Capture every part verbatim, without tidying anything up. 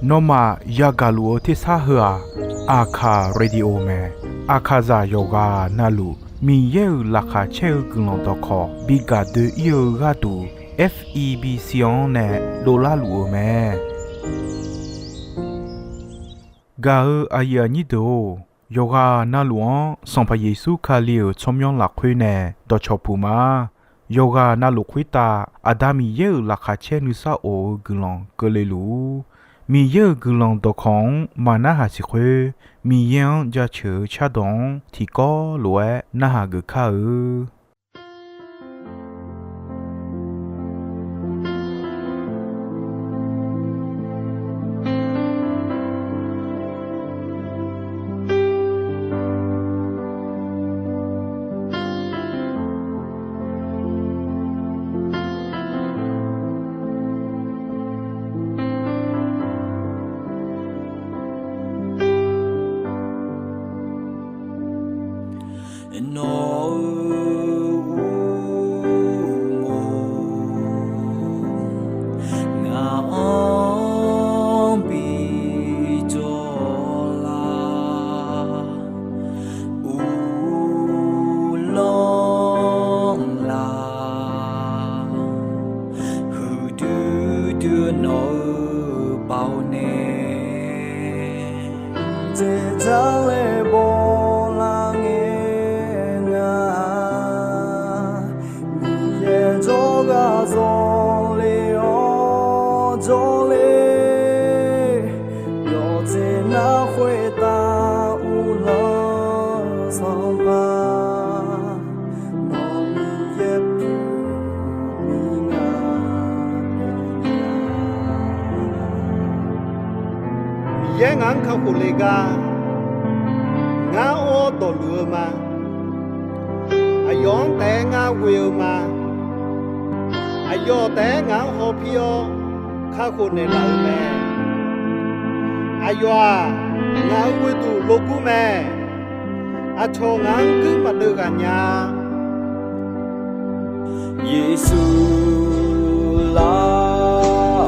Nawmaf yagaq luf-eu tersar heu-aq, Aqkaq Radio mae. Aqkaqzaq yawqghaq navluf Miqyaer-euq laqkhaq caer-eu guiqlanq dawqkawq bi gaq doe-ir-eu gharduq, F E B C-anr nae dovlar luf-eu mae. Gaq-eu aqyuif aqnyir deuq-or, yawqghaq navluf-anr Sanqpaq Yeqsur Kali-euq tsawrmyanr lafkhoer nae dawqcawq puq ma. Yawqghaq navluf khoertav Aqda Miqyaer-euq laqkhaq caer nuisar of-eu guiqlanq keuvle luf-ur. Miqyaer-euq guiqlanq dawqkawq-anr maqnarhaq siq khoer, Miqyaer-anr jaceuq-eu cardawq-anr tiqkawv lof-aer narhaq geuf kar-eu. Nawq-euq uqmov ngaq-anr bi jawr lar, uvlanr lar, huiqdui dui nawq-euq baoq nae, dzaeqdzaq laer bawlar ngae nga. Miqyaer jawrgar zawle-awr jawrle, yawqjeq nar khoertav uvlanr-eu Sanqpaq, nawq Miqyaer pyeuf-eu nga. Miqyaer ngaq-anr kakhof le gar, ngar or dawqluf-eu ma. Aqyawf-anr taef-aer ngar ghoe-eu ma. Aqyawf taef-aer ngaq-anr hawpir-awr kakhof naeqlaf-eu mae. Aqyawf-aq, ngaq-euq ghoeduq logur mae. Aqcawq ngaq-anr guir maqdeuv ghaq nya-a. Yeqsur lafkhoer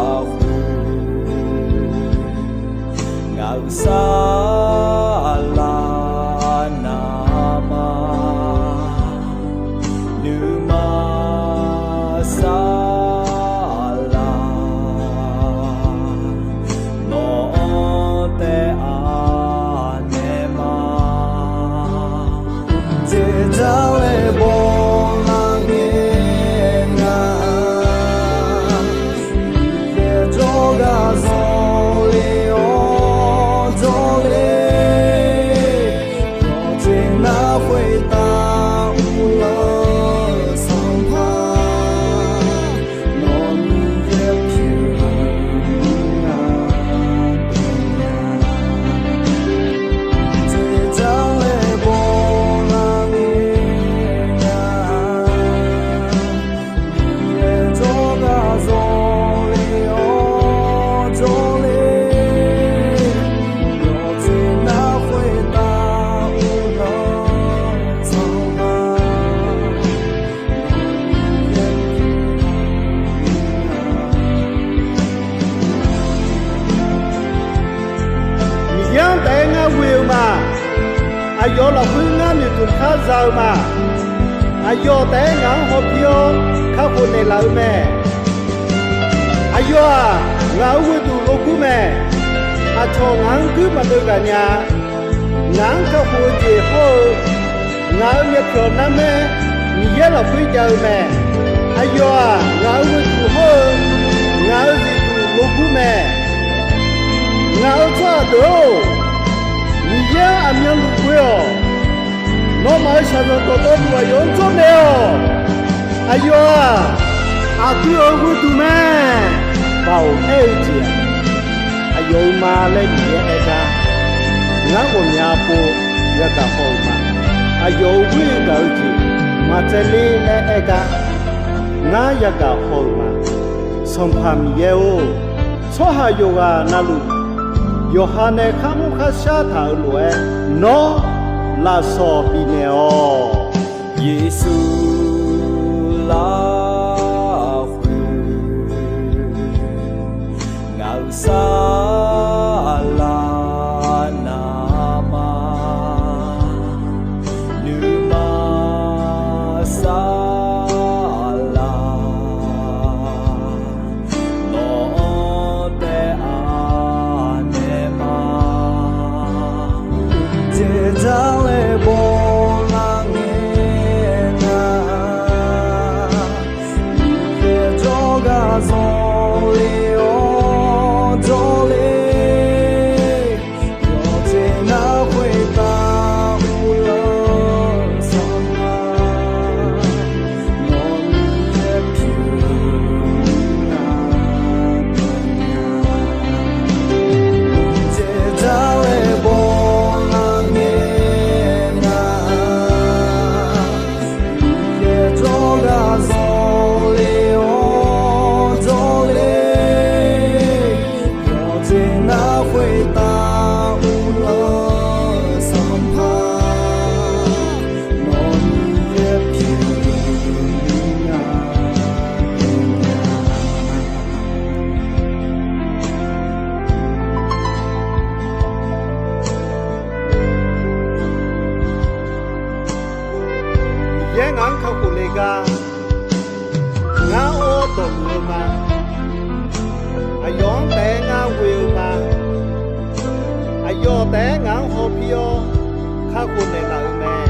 ngaq-euq saflar navma nuima saflar nawq-anr taef-a naeq ma. Dzaeqdzaq laer bawlar ngae nga. Miqyaer jawrgar zawle-awr jawrle, yawqjeq nar khoertav uvlanr-eu Sanqpaq, nawq Miqyaer pyeuf-eu nga. Dzaeqdzaq laer bawlar ngae nga. Miqyaer jawrgar zawle-awr jawrle, yawqjeq nar khoertav uvlanr-eu Sanqpaq, Miqyaer-anr taef-aer ngar ghoe-eu ma. Aqyawf lafkhoer ngar noeqtmq khar za-eu ma. Aqyawf taef-aer ngaq-anr hawpir-awr kakhof naeqlaf-eu mae. Aqyawf-aq, ngaq-euq ghoeduq logur mae. Aqcawq ngaq-anr guir maqdeuv ghaq nya-a. Ngaq-anr kakhof-eu jeq hawr-eu, ngaq-euq myavpyawq narmaer Miqyaer lafkhoer jav-eu mae. Aqyawf-aq, ngaq-euq ghoeduq hawr-eu, ngaq-euq zifduq logur mae. Ngaq-euq tsawrhaq deuq-or, Miqyaer-anr aqmyanluf ghoe-awq. Nawmaf-euq shaqzanq dawqtawvluf aqyawf-anr jawrnaeq-awq. Aqyawf-aq, aqdui-euq ghoeduq mae. Baoq aer-eu jeq-aq, aqyawf-euq ma laer Miqyaer aer gar, ngar ghawqmya pov yagaq haw-euq ma. Aqyawf-euq ghoer gaq-eu jeq maqtsaevler laer aer gar, ngar yagaq haw-euq ma. Sanqpaq Miqyaer-or, tsawrhaq yawqghaq navluf, yawqha nae kharmr kharshar taq-euq lof-aer, nawr lafsawq bifnaeq-awq. Yeqsur lafkhoer Saqlaq naqma nuima saqlaq, nawq-anr taef-a naeq ma. Jeqzaq laer bawlar ngae nar, Miqyaer jawrgar zanqler-awr jawrler, yawqjeq nar khoertav uvlanr sanqpaq, nawq Miqyaer pyeuf nar dawqnya. Jeqzaq laer bawlar ngae nar, Miqyaer jawrgar zanqler-awr jawrler, yawqjeq nar khoertav uvlanr sanqpaq, nawq Miqyaer pyeuf nar dawqnya. Miqyaer ngaq-anr kakhof le gar, ngar-awr dawqluf-eu ma. Aqyawf-anr taef-aer ngar ghoe-eu ma. Aqyawf taef-aer ngaq-anr hawpir-awr kakhof naeqlaf-euq mae.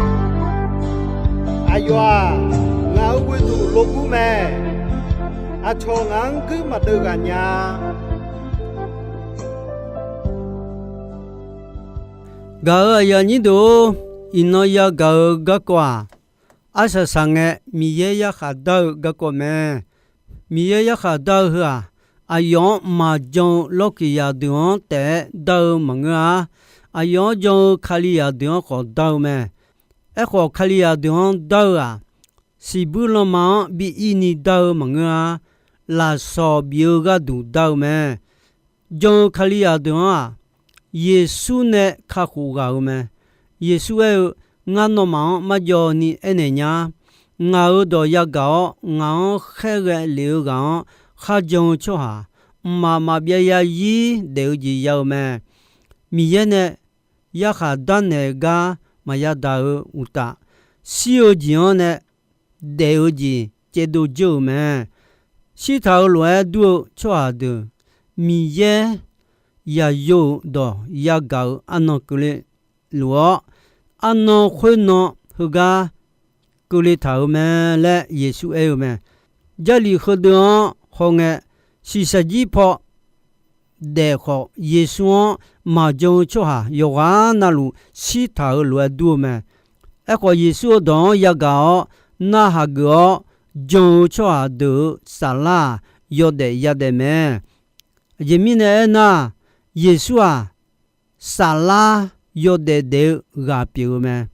Aqyawf-aq, ngaq-euq ghoeduq logur mae. Aqcawq ngaq-anr guir maqdeuv ghaq nya. Gaq-euq aqyuif aqnyir deuq-or, iqnan yagaq-eu garkawv-aq, arsaq saqngae Miqyaer yarkhaq dar-eu garkawv mae. Miqyaer yarkhaq dar-eu heu-aq, aqyawf-anr maqjan-eu lawrkiq zaqdeuq-anr taef-aer dar-eu maqngeur-a. Aqyawf-anr jan-eu Kalizaq deuq-anr khawf dar-eu mae. Aerkhawf, Kalizaq deuq-anr dar-eu-aq, siqbuir lanma-anr bi ir ni dar-eu maqngeur-a. Lafsawq bif-eu gharduq dar-eu mae. Jan-eu Kalizaq deuq-anr-aq, Yeqsur nae kakhof ghaq-euq mae. Yeqsur aer-eu, Ngar nawmaf-anr marjawv ni aernaeq nya. Ngaq-euq dawq yagaq-awr, ngaq-anr khaerghae lef-eu ghaq-anr kharjan-eu tsawrhaq, mqmaq maqbyav zarzir daef-eu jeq ya-eu mae. Miqyaer nae yarkhaq darnaeq gar maqya daq-eu uqtaf, shir-eu jeq-anr nae daef-eu jeq caevdov dzeur-euq mae. Shirtaq-euq lof-aer dur-eu tsawrhaq deuq, Miqyaer yaqyo-euq dawq yagaq-eu arnan keuvle luf-awr, arnan khoernan heugar keuvle taq-euq mae laer Yeqsur aer-eu mae. Jarlif heudeuv-anr hawngae, shiqshaq jir paw daef khawf, Yeqsur-anr maqjan-eu tsawrhaq yawqghaq navluf shirtaq-euq lof-aer dur-eu mae. Aerkhawf, Yeqsur-euq dawq-anr yagaq-awr narhaq geuf-awr jan-eu tsawrhaq deuq-euq saflar-aq, yawdaef yadaef mae. Aqjeq mirnae aernar, Yeqsur-aq, saflar yawdaef daef-eu ghaq pyeuf-eu mae.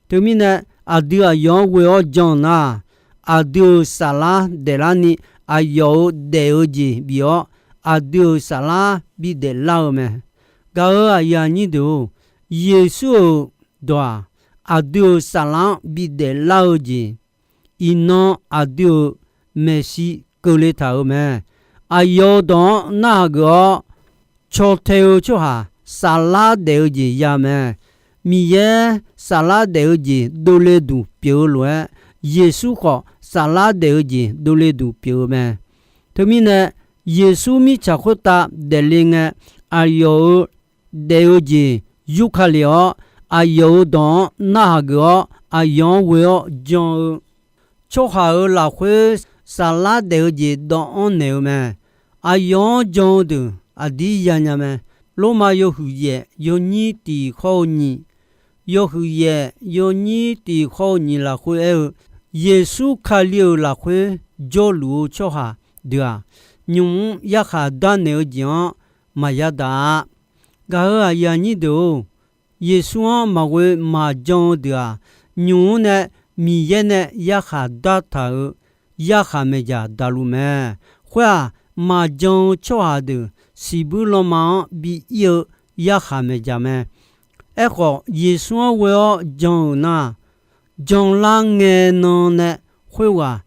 Teumirnae, aqdui aqyawf-anr ghoe-awr jan nar, aqdui-euq saflar daeflarni aqyawf-euq daef-eu jeq bif-awr, aqdui-euq saflar bidaef lar-eu mae. Gaq-euq aqyuif aqnyir deuq-or, Yeqsur-euq dawq-aq, aqdui-euq saflar-anr bidaef lar-eu jeq, iqnan aqdui-euq maeqshi keuvle taq-euq mae. Aqyawf-euq dawq-anr narhaq geuf-awr caw tae-eu tsawrhaq saflar daef-eu jeq ya mae. Miqyaer saflar daef-eu jeq dovle duq pyeuf-eu lof-aer, Yeqsur khawf saflar daef-eu jeq dovle duq pyeuf-eu mae. Teumirnae, Yeqsur mirtsaq khoertav daefle ngae, aqyawf-euq daef-eu jeq yurkale-awr, aqyawf-euq dawq-anr narhaq geuf-awr, aqyawf-anr ghoe-awr jan-eu tsawrhaq-euq lafkhoer saflar daef-eu jeq dawv-anr naeq-eu mae. Aqyawf-anr jan-eu deuq aqdir yanya mae. Lormav yawhuiq yaef yawnyir tiq khawr-eu nyiq, yawhuiq yaef yawnyir tiq khawr-eu nyiq lafkhoer aer-eu, Yeqsur Kali-euq lafkhoer jawrluf-eu tsawrhaq deuq-aq, nymq-mr yarkhaq darnaeq-eu jeq-anr maqya daq-a. Gaq-euq aqyuif aqnyir deuq-or, Yeqsur-anr maqghoe maqjan-eu deuq-aq, nymq-mr nae Miqyaer nae yarkhaq dartaq-euq yarkhaq maeqjaq daqluf mae. Khoer-aq, maqjan-eu tsawrhaq deuq siqbuir lanma-anr bi ir-eu yarkhaq maeqjaq mae. Aerkhawf, Yeqsur-anr ghoe-awr jan-euq nar, janlar ngae nan nae khoerghaq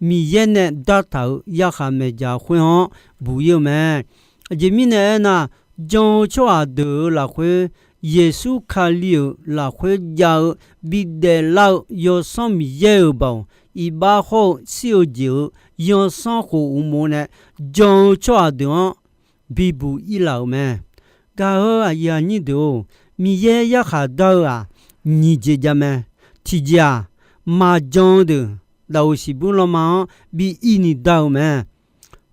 Miqyaer nae dartaq-euq yarkhaq maeqjaq khoer-anr buq ir-eu mae. Aqjeq mirnae aernar, jan-eu tsawrhaq deuq-euq lafkhoer, Yeqsur Kali-euq lafkhoer jav-eu bidaef lar-eu Yawsanr Miqyaer-euq baoq, iqbax hawr-eu shir-eu jeq-euq yansanr khof uqmov nae jan-eu tsawrhaq deuq-anr bibuq irlaf-euq mae. Gaq-eu aqyuif aqnyir deuq-or, Miqyaer yarkhaq dar-eu-aq, nyiq jeq jav mae. Tiqjeq-aq, maqjan-eu deuq, daqoq siqbuir lanma-anr bi ir ni dar-eu mae.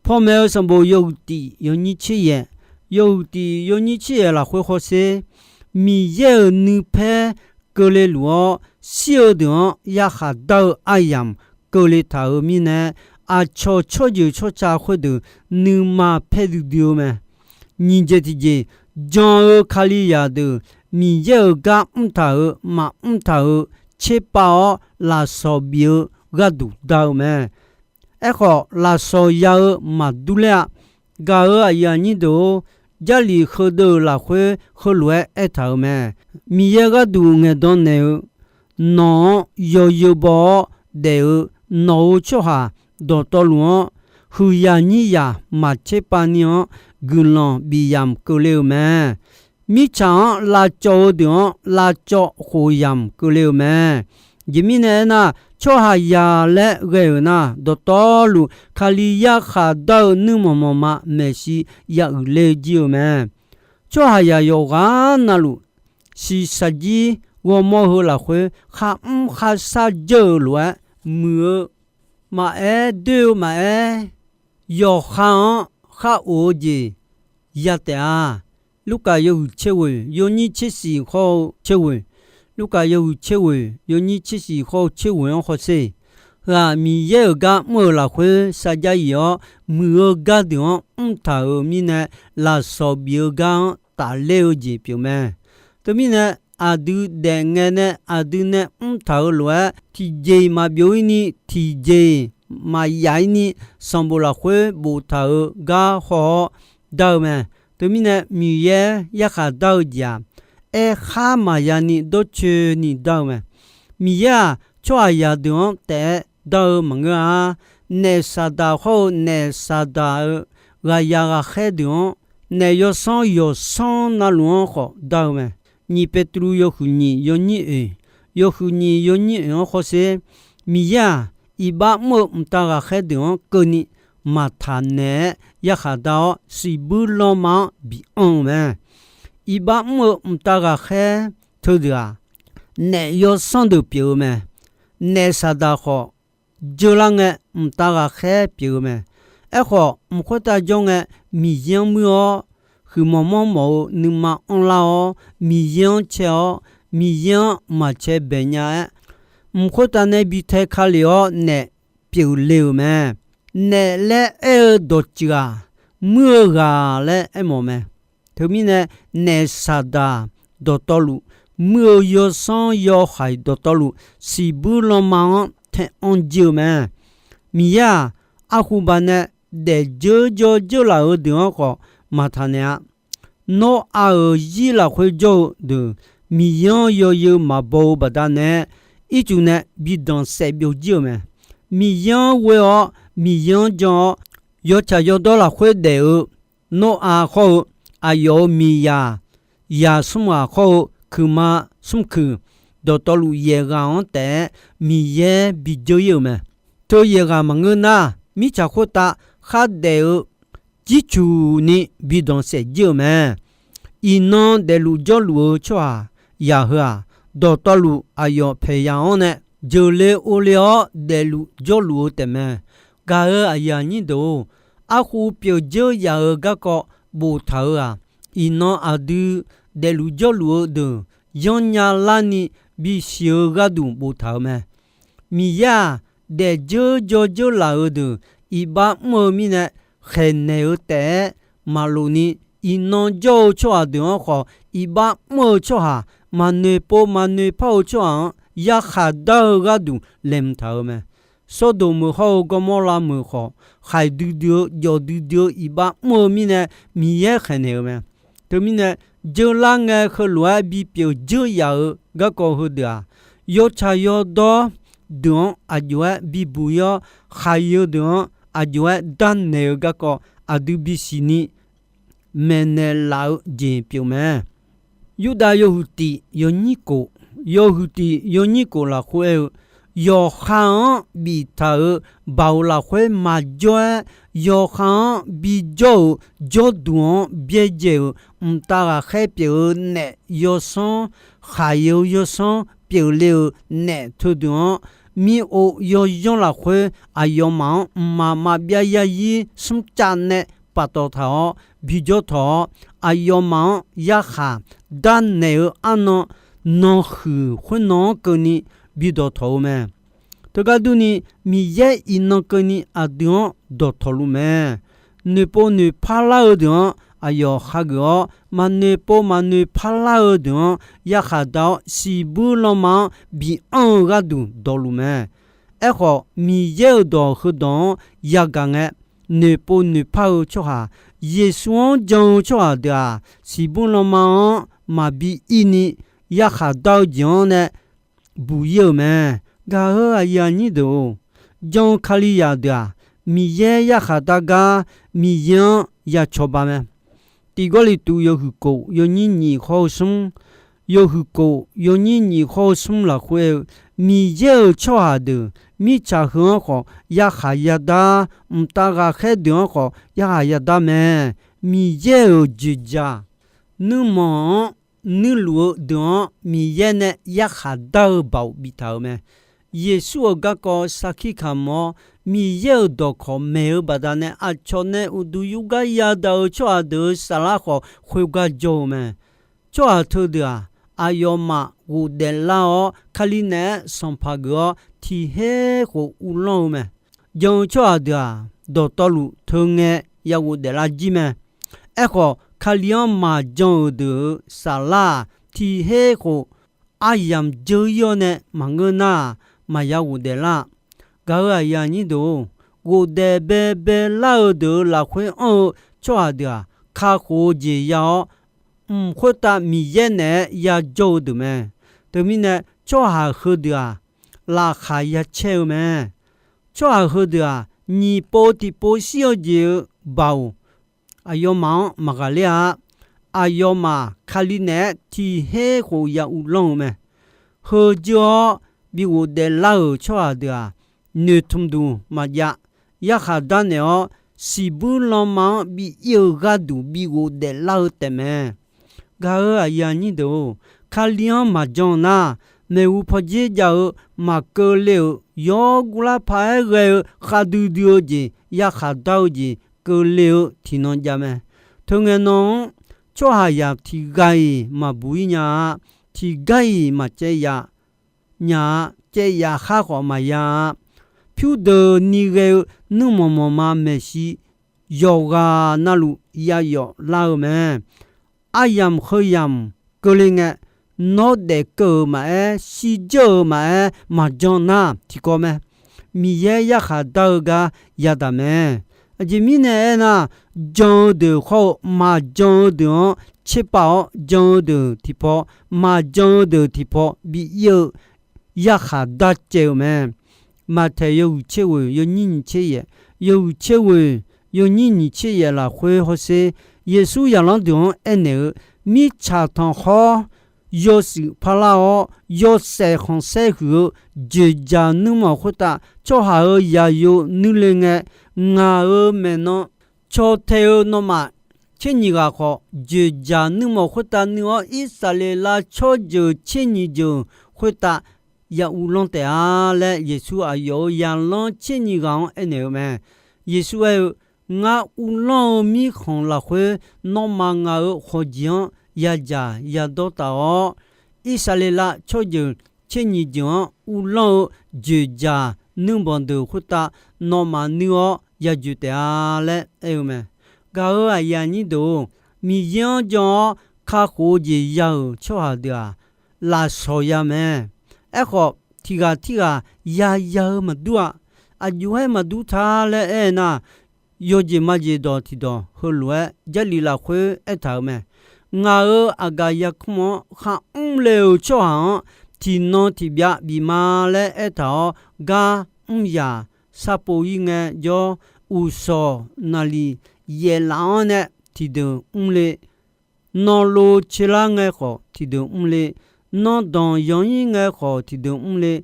Pawmaeq-eu sanqbof yawhuiq tiq yawnyir tser yaeq, yawhuiq tiq yawnyir tser yaeq lafkhoer hawsher, Miqyaer-euq nuipaer keuvle luf-awr, shir-eu deuq-anr yarkhaq dar-eu aryamq keuvle taq-euq mirnae, aqcawq tsawrjeuq tsawrca khoerdeuq nuima paer duidui-eu mae. Nyiq jeq tiqjeq, jan-eu Kalizaq deuq Miqyaer-euq gar mr taq-euq maqmr taq-euq tserpav-awr lafsawq bif-eu gharduq dar-eu mae. Aerkhawf, lafsawq ya-eu maqdur ler-a. Gaq-euq aqyuif aqnyir deuq-or, Jarlif heudeuq-euq lafkhoer heulof-aer aertaq-euq mae. Miqyaer gharduq ngaeqdan naeq-eu, nawq-anr yawzeu baw-awr daef-eu nawq-euq tsawrhaq dawqtawvluf-anr, huiqyaq nyiryaq maqtser pav ni-anr guiqlanq bif yamq keuvle-eu mae. Mirtsaq-anr lavcawv-eu deuq-anr lavcawv khof yamq keuvle-eu mae. Aqjeq mirnae aernar, tsawrhaqzaq laer ghae-euq nar, dawqtawvluf Kali yarkhaq dar-eu nuirmanq manqma maeqshi ya uiqler jir-eu mae. Tsawrhaqzaq yawqghaq navluf, shiqshaq jir ghawrmawr heu lafkhoer kharmr kharshar jeur-euq lof-aer muiq-eu maqaer, doer-eu maqaer, yawqha-anr khar of-eu jeq ya taef-a. Lurkaf yawhuiq tser ghoeq yawnyir tser shiq hawr-eu tser ghoeq, Lurkaf yawhuiq tser ghoeq yawnyir tser shiq hawr-eu tser ghoeq-anr hawsher. Heu-aq, Miqyaer-euq gar mr-euq lafkhoer sarjax yif-awr, muiq-eu gardeuq-anr mr taq-euq mirnae, lafsawq bif-eu gar-anr tafler-eu jeq pyeuf mae. Teumirnae, aqdui daefngae nae aqdui nae mr taq-euq lof-aer, tiqjeq-iq maqbyov-ir ni tiqjeq-iq maqyaf-ir ni, sanqbof lafkhoer boftaq-euq gar haw-awr dar-eu mae. Teumirnae, Miqyaer yarkhaq dar-eu jeq-aq, aerkhar maqya ni dawrcoeni dar-eu mae. Miqyaer-aq, tsawrhaqzaq deuq-anr taef-aer dar-eu maqngeur-a. Naef Saqdaq hawr-eu naef Saqdaq-eu ghaqya ghaqkhaer deuq-anr, naef yawsanr yawqsanr navluf-anr khawf dar-eu mae. Nyiq Petruv yawhuiq nyiq yawnyir oeq, yawhuiq nyiq yawnyir oeq-anr hawsher. Miqyaer-aq, iqbax mr-eu mqtav ghaqkhaer deuq-anr keuvni maqtaq naeq-aer yarkhaq dar-awr, siqbuir lanma-anr bianr-eu mae. Iqbax mr-eu mqtav ghaqkhaer teudeuq-aq, naef yawsanr deuq pyeuf-eu mae. Naef Saqdaq khawf, jeular ngae mqtav ghaqkhaer pyeuf-eu mae. Aerkhawf, mq khoertav jawr ngae, Miqyaer-anr muir-awr, huiqmawq manrmawf-eu nuima anrlar-awr, Miqyaer-anr cae-awr, Miqyaer-anr maqcae bae nya-aer, mq khoertav nae bi tae ka lef-awr naef pyeufle-euq mae. Naef laer aer-eu dawqtsuif-aq, muir-eu ghaq laer aermawf mae. Teumirnae, naef Saqdaq dawqtawvluf, muir-eu yawsanr yawhaiq dawqtawvluf, siqbuir lanma-anr tae-anr jir-eu mae. Miqyaer-aq, arhu baqnae daefdzeur jawrdzeur laf-euq deuq-anr khawf maqtaq naeq-a. Nawr-aq-euq zir lafkhoer jawr-eu deuq, Miqyaer-anr yawzeu maqbaw-eu baqdanae, ircuf nae bi danqsaef byovjir-euq mae. Miqyaer-anr ghoe-awr, Miqyaer-anr jan-awr, yawtsaq yawdawr lafkhoer daef-eu Nawr-aq hawr-eu aqyawf-euq miqyaq yaq smr ghaq hawr-eu kuiqma smrkuiq dawqtawvluf yaeqghaq-anr taef-aer Miqyaer bi dzeur-ir-euq mae. Teu yaeqghaq maqngeur nar, mirtsaq khoertav khardaef-eu jircuq ni bi danqsaef jir-euq mae. Iqnan daefluf jawrluf-eu tsawrhaq yaq heu-aq, dawqtawvluf aqyawf paeqya-anr nae jeuqle ovle-awr daefluf jawrluf-eu taefmae. Gaq-euq aqyuif aqnyir deuq-or, arhu pyeuf dzeur yaf-euq garkawv boftaq-euq-aq, iqnan aqdui daefluf jawrluf-eu deuq yanrnya larni bisiq-eu gharduq boftaq-euq mae. Miqyaer-aq, daefdzeur jawrdzeur laf-euq deuq iqbax mr-eu mirnae khaeqnaeq-eu taef-aer maqlof ni, iqnan jawr-eu tsawrhaq deuq-anr khawf, iqbax mr-eu tsawrhaq, maqnoeq pov maqnoeq par-eu tsawrhaq-anr yarkhaq dar-eu gharduq laeqhmq taq-euq mae. Sawrdoq meuq hawr-eu Gawrmawrlav meuq khawf, khaiq duidui-eu jawf duidui-eu iqbax mr-eu mirnae Miqyaer khaeqnaeq-euq mae. Teumirnae, jeular ngae heulof-aer bipyeuf dzeur yaf-euq garkawv heudeuq-aq, yawtsaq yawdawr deuq-anr aqjox-aer bibuq-ir-awr, khaiq-eu deuq-anr aqjox-aer darnaeq-eu garkawv aqdui bisiq ni maeqnaeq laf-eu jeq pyeuf mae. Yurdav yawhuiq tiq yawnyir kof, yawhuiq tiq yawnyir kof lafkhoer aer-eu, yawqha-anr biftaq-euq baoq lafkhoer maqjawr-aer, yawqha-anr bijawr-euq jawrduq-anr byaerdzae-euq mqtav ghaqkhaer pyeuf-eu naef yawsanr, khaq-eu yawsanr pyeufle-euq naef teudeuq-anr, mir-ov yawzanr lafkhoer aqyawfmaf-anr mqmaq maqbyav yarzir smrcav nae paftawf taq-awr bijawr tawq-awr, aqyawfmaf-anr yarkhaq darnaeq-eu arnan nanhuiq khoernan-anr keuvni bidawq tawq-eu mae. Teugar durni, Miqyaer iqnan keuvni aqdui-anr dawqtawq luf mae. Noeqpov noeqpar lar-eu deuq-anr aqyawf hageuf-awr, maqnoeqpov maqnoeqpar lar-eu deuq-anr yarkhaq dar-awr, siqbuir lanma-anr bi anr-eu gharduq dawqluf mae. Aerkhawf, Miqyaer-euq dawq heudawq-anr yagaq ngae, noeqpov noeqpar-eu tsawrhaq, Yeqsur-anr jan-eu tsawrhaq deuq-aq, siqbuir lanma-anr maqbi ir ni yarkhaq dar-eu jeq-anr nae buq ir-euq mae. Gaq-eu aqyuif aqnyir deuq-or, jan-eu Kalizaq deuq-aq, Miqyaer yarkhaq dar gar Miqyaer-anr ya cawba mae. Tiq Gawrliqtu yawhuiq kof yawnyir nyiq hawr-eu smr, yawhuiq kof yawnyir nyiq hawr-eu smr lafkhoer aer-eu, Miqyaer-euq tsawrhaq deuq mirtsaq heu-anr khawf yarkhaq yadar, mqtav ghaqkhaer deuq-anr khawf yarkhaq yadar mae. Miqyaer-euq dzoeqdzaq nuirmanq-anr nuirluf-eu deuq-anr Miqyaer nae yarkhaq dar-eu baoq biftaq-euq mae. Yeqsur-euq garkawv sarkir kamq-awr, Miqyaer-euq dawqkawq maeq-eu baqdanae aqcawq nae uqduq yurgar yadaq-eu tsawrhaq deuq-euq saflar khawf khoergar jawr-eu mae. Tsawrhaq teudeuq-aq, aqyawfmaf ghofdaef lar-awr, Kali naeq-aer sanqpaq geuf-awr tiq her khof uvlanr-eu mae. Jan-eu tsawrhaq deuq-aq, dawqtawvluf teu ngae ya ghofdaef lar jir mae. Aerkhawf, Kali-anr maqjan-euq deuq-euq saflar-aq, tiq her khof aryamq dzeur ir-awr nae maqngeur nar-aq, maqya ghofdaef lar-a. Gaq-eu aqyuif aqnyir deuq-or, ghofdaef baebae lar-eu deuq-euq lafkhoer anr-eu tsawrhaq deuq-aq, kakhof-eu jeq ya-awr, mq khoertav Miqyaer naeq-aer yajawr-eu deuq mae. Teumirnae, tsawrhaq heudeuq-aq, laqkhaq ya caer-eu mae. Tsawrhaq heudeuq-aq, nyiq pov tiqpov shir-eu jeq-eu baoq aqyawfmaf-anr maqghaqler-a. Aqyawfmaf Kali naeq-aer tiq her khof ya uvlanr-eu mae. Heujeu-awr bi ghofdaef lar-euq tsawrhaq deuq-aq, noeqtmq duq maqjav, yarkhaq darnaeq-awr, siqbuir lanma-anr bi ir-eu gharduq bi ghofdaef lar-eu taefmae. Gaq-eu aqyuif aqnyir deuq-or, Kali-anr maqjan nar, maeqhu pawdzer jav-eu maqkeuvle-euq yawr guvlar paq-aer ghae-eu khavdui dui-eu jeq yarkhaq dar-eu jeq keuvle-eu tiqnan jav mae. Teungae nan-anr, tsawrhaqzaq tiqghaq-iq maqbuq ir nya-a, tiqgar-iq maqcaev yaf nya-a, caev yaf khar khawf maqya-a. Pyurdeuq ni ghae-eu nuirmanq manqma maeqshi yawqghaq navluf yayawf lar-eu mae. Aryamq heuyamq keuvle ngae, nawr daefkeuv-euq maqaer, shirdzeur-euq maqaer, maqjan nar tiqkawv mae. Miqyaer yarkhaq dar-eu gar yadaq mae. Aqjeq mirnae aernar, jan-eu deuq hawr-eu maqjan-eu deuq-anr tserpav-awr, jan-eu deuq tiqpaw, maqjan-eu deuq tiqpaw bi ir-eu yarkhaq dar caev-eu mae. Maqtaeq yawhuiq tser ghoeq yawnyir nyiq tser yaef, yawhuiq tser ghoeq yawnyir nyiq tser yaef lafkhoer hawsher, Yeqsur zaqlanr deuq-anr aernaeq-eu, mirtsaq tanqkhawr yawshuif parlar-awr, yawshaef khanqsaer huiq-eu dzoeqdzaq nuirmanq khoertav tsawrhaq-euq zaqyo nuirle ngae, ngaq-euq maeqnan caw tae-eu nawmaf tser nyiq ghaq khawf, dzoeqdzaq nuirmanq khoertav nuir-awr, Irsaqleqlav tsawrjeuq tser nyiq jeuq khoertav ya uvlanr taef-a laer, Yeqsur aqyawf-euq zaqlanr tser nyiq ghaq-anr aernaeq-eu mae. Yeqsur aer-eu, Ngar uvlanr-eu mirkhanq lafkhoer, nawmaf ngaq-euq khawqjeq-anr yadzaq yadawr taf-awr, Irsaqleqlav tsawrjeuq tser nyiq jeuq-anr uvlanr-eu dzoeqdzaq nuirbanq deuq khoertav nawmaf nuir-awr yadzoeq taef-a laer aer-eu mae. Gaq-eu aqyuif aqnyir deuq-or, Miqyaer-anr jan-awr kakhof-eu jeq ya-euq tsawrhaq deuq-aq, lafsawq ya mae. Aerkhawf, tiqghaq tirghaq yaya-eu maqdur-a. Aqjox-aer maqdur ta laer aer nar, yawjeq majeq dawq tiqdawq heulof-aer Jarlif lafkhoer aertaq-euq mae. Ngaq-euq aqgaf yarkmr-anr kharmr le-euq tsawrhaq-anr tiqnan tiqbyav bif ma laer aertaq-awr, gar mr yaq sharpov ir ngae jawr, uqshawq naqliq yaef laf-anr nae tiqdeuq mrle, nanlov tserlar ngae khawf tiqdeuq mrle, nandanq yanqir ngae khawf tiqdeuq mrle,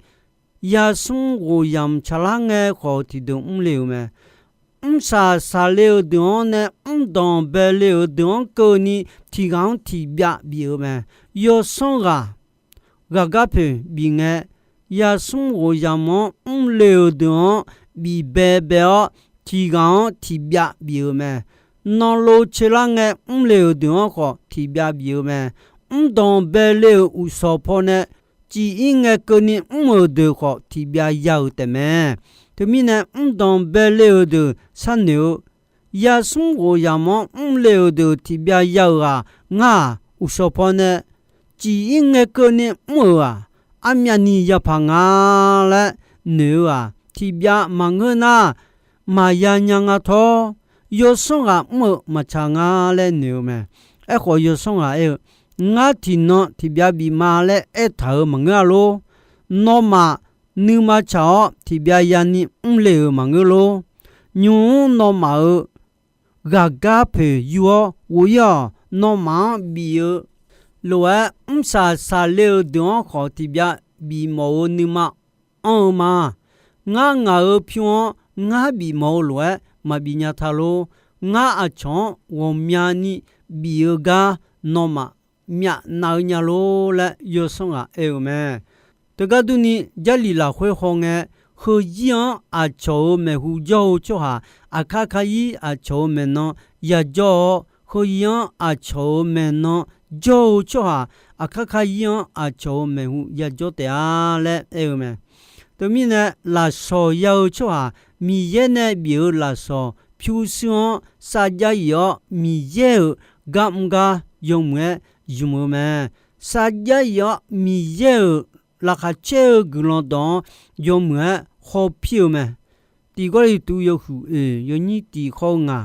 yasmr ghoqyamq tsaqlar ngae khawf tiqdeuq mrle-euq mae. Mrsaq saqle-euq deuq-anr nae mrdanq baele-euq deuq-anr keuvni tiqghaq-anr tiqbyav bif-eu mae. Yawsanr ghaq ghaqgar poeq bif ngae, yasmr ghoqyamq-anr mrle-euq deuq-anr bif baebae-awr, tiqghaq-anr tiqbyav bif-eu mae. Nanlov tserlar ngae mrle-euq deuq-anr khawf tiqbyav bif-eu mae. Mrdanq baele-euq uqshawq pawnae cif-ir ngae keuvni mr-euq deuq khawf tiqbyav ya-euq taefmae. Teumirnae mrdanq baele-euq deuq sharnoeq-eu, yasmr ghoqyamq-anr mrle-euq deuq tiqbyav ya-euq ghaq ngar-aq, uqshawq pawnae cif-ir ngae keuvni mr-euq-aq, armyavni yapaq nga laer noeq-eu-aq, tiqbyav maqngeur nar, maqya nya nga tawr, yawsanr ghaq mr-eu maqtsaq nga laer noeq-eu mae. Aerkhawf, yawsanr ghaq aer-eu, Ngar tiqnan tiqbyav bif ma laer aertaq-euq maqngeur-a lor. Nawmaf nuima tsaq-awr tiqbyav yani mrle-euq maqngeur lor. Nymq-mr nawmaf-euq ghaqgar poeq yur-awr ghof-ir-awq. Nawmaf-anr bif-eu lof-aer, mrsaq saqle-eu deuq-anr khawf tiqbyav bifmawf-eu nuima anr-eu ma. Ngar ngaq-euq pyur-anr ngar bifmawf-eu lof-aer maqbif nya ta lor. Ngar aqcawq-anr ghawqmyani bif-eu gar nawmaf myavnav-eu nya lor laer yawsanr ghaq aer-eu mae. Teugar durni, Jarlif lafkhoer hawngae, heuzir-anr aqcawq-euq maeqhu jawr-eu tsawrhaq, aqkar kar-ir aqcawq-euq maeqnan yajawr-awr, heuzir-anr aqcawq-euq maeqnan jawr-eu tsawrhaq, aqkar kar-ir-anr aqcawq-euq maeqhu yajawr taef-a laer aer-eu mae. Teumirnae, lafsawq ya-eu tsawrhaq, Miqyaer nae bif-euq lafsawq pyurshuir-anr sarjax yif-awr, Miqyaer-euq gar mr gar yawmuiq-aer zmq-eu mae. Sarjax yif-awr, Miqyaer-euq laqkhaq caer-eu guiqlanq dawq-anr yawmuiq-aer hawpir-eu mae. Tiq Gawrliqtu yawhuiq oeq yawnyir tiq khawr-eu ngaq,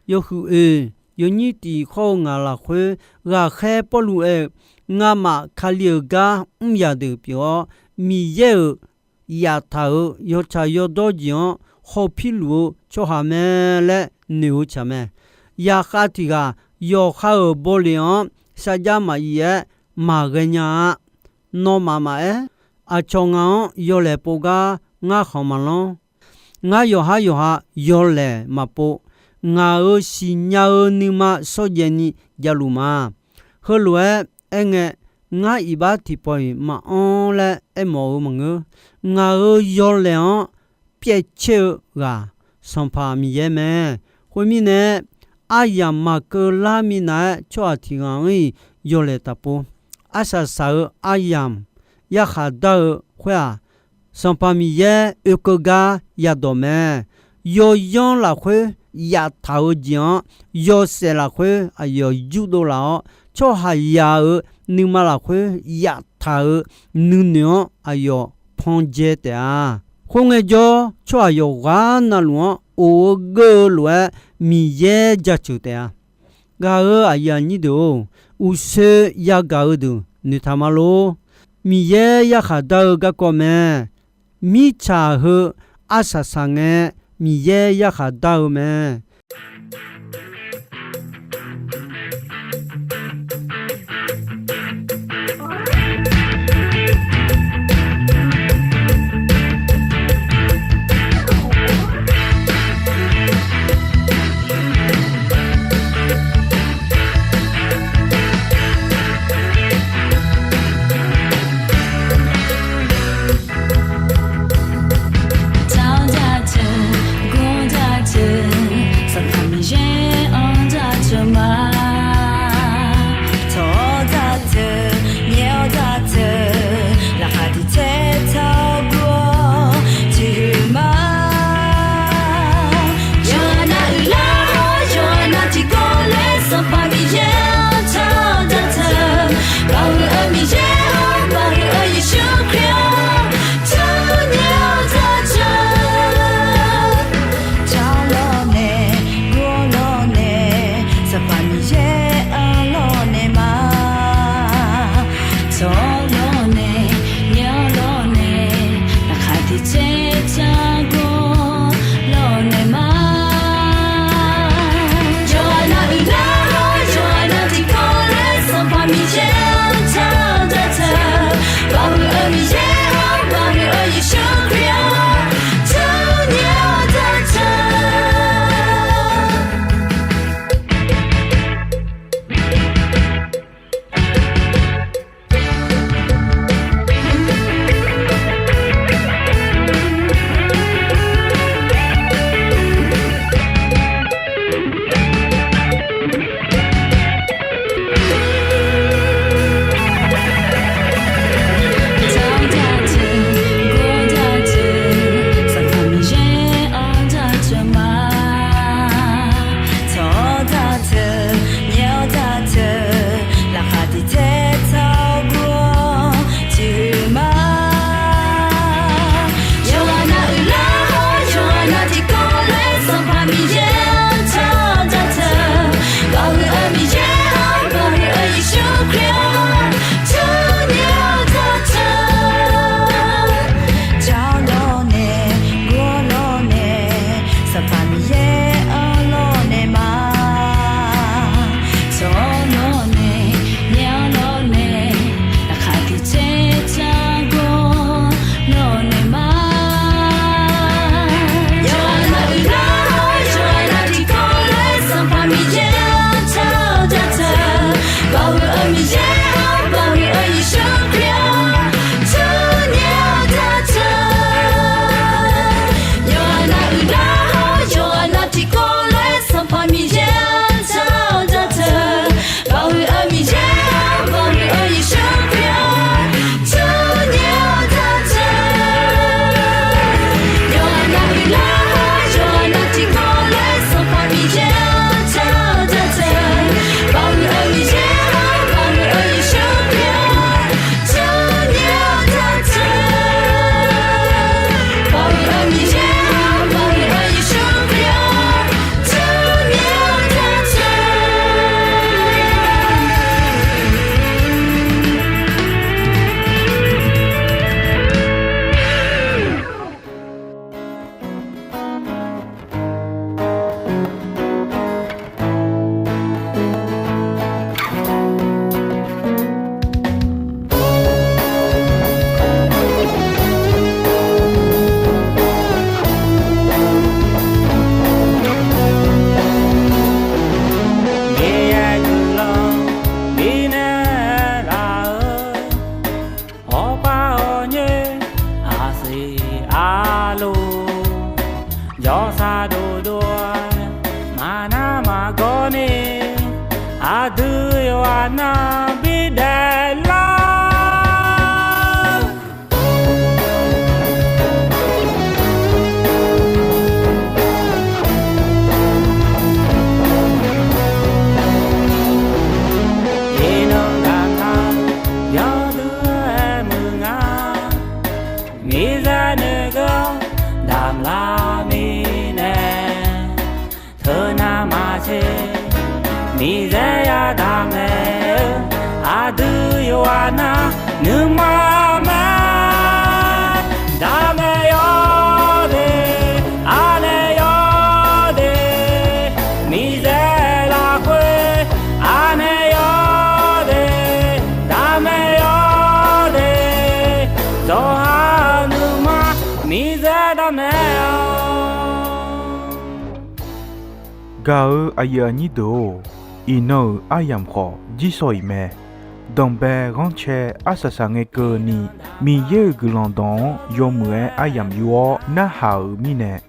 yawhuiq oeq yawnyir tiq khawr-eu ngaq lafkhoer, ghaqkhaer Pawrluv aer-eu, Ngamaf Kali-euq gar mr yaq deuq pyeuf-awr, Miqyaer-euq yaftaq-euq yawtsaq yawdawr jeq-anr hawpirluf-eu tsawrhaq mae laer noeq-eu tsaq mae. Yaqkhav tiq ghaq yawqha-euq bawleq-anr sarjax maqyif-aer maqghae nya-a. Nawmaf maqaer, aqcawq ngaq-anr yawlaeq pov gar ngar khanq maqlanr. Ngar yawqhar yawqha yawlaeq maqpov. Ngaq-euq siqnya-eu nuima shawrjaev ni javluf ma. Heulof-aer aerngae, ngar iqbax tiqpawf-iq maqanr laer aermawf-eu maqngeur. Ngaq-euq yawlaeq-anr pyaevcaer-eu ghaq Sanqpaq Miqyaer mae. Khoermirnae, aryamq maqkeuv lar minav-aer tsawrhaq tiq ghaq-anr-iq yawlaeq taqpov. Arsaq saq-eu aryamq yarkhaq dar-eu khoer-aq, Sanqpaq Miqyaer oekeuv gar yadawq mae. Yawyanr lafkhoer yaftaq-eu jeq-anr, yawshaef lafkhoer aqyawf yurdov laf-awr, tsawrhaqzaq-euq nuima lafkhoer yaftaq-euq nuinoeq-anr aqyawf panjae taef-a. Khoerngae jawr, tsawrhaq yawqghaq navluf-anr of-eu geur-eu lof-aer Miqyaer jaceuq taef-a. Gaq-euq aqyuif aqnyir deuq-or, uqshoe yagaq-eu deuq noeqtaq ma lor. Miqyaer yarkhaq dar-eu garkawv mae. Mirtsaq heu arsaq saq ngae, Miqyaer yarkhaq dar-eu mae. Tawq-awr dzaq teu, gmr-awr dzaq teu, Sanqpaq Miqyaer-anr dzaq teu ma. Tawq-awr dzaq teu, nyaef-awr dzaq teu, laqkhaq tiq tsaer tawr gur-awr tiq huiq ma. Yawqha nav uiqlar-awr, yawqha nav tiqkawv laer Sanqpaq Miqyaer-anr tawq-awr dzaq teu. Baoq huiq-eu Miqyaer-or, baoq huiq-eu Yeqsur Kali-or, tawq-awr nyaef-awr dzaq teu. Tawq lawr nae, gmr lawr nae, Miqyaer yadaq mae-eu, aqdui yawqghaq nar nuima mae. Daq mae yawr de, aqnae yawr de, Miqyaer lafkhoer aqnae yawr de, daq mae yawr de, zawqha-euq nuima Miqyaer daq mae-awq. Gaq-eu aqyuif aqnyir deuq-or, iqnan-euq aryamq khawf jirsawq iq mae. Danqbae ghanrcae arsaq saqngae keuvni, Miqyaer-euq guiqlanq dawq-anr yawmuiq-aer aryamq yur-awr narhaq-euq mirnae,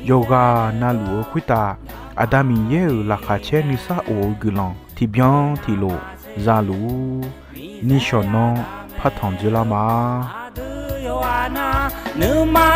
yawqghaq navluf-eu khoertav Aqda Miqyaer-euq laqkhaq caer nuisar of-eu guiqlanq tiqbyan tiqlof zaluf-ur. Nishawq nanr partanq dzoerlar ma. Aqdui yawqghaq nar nuima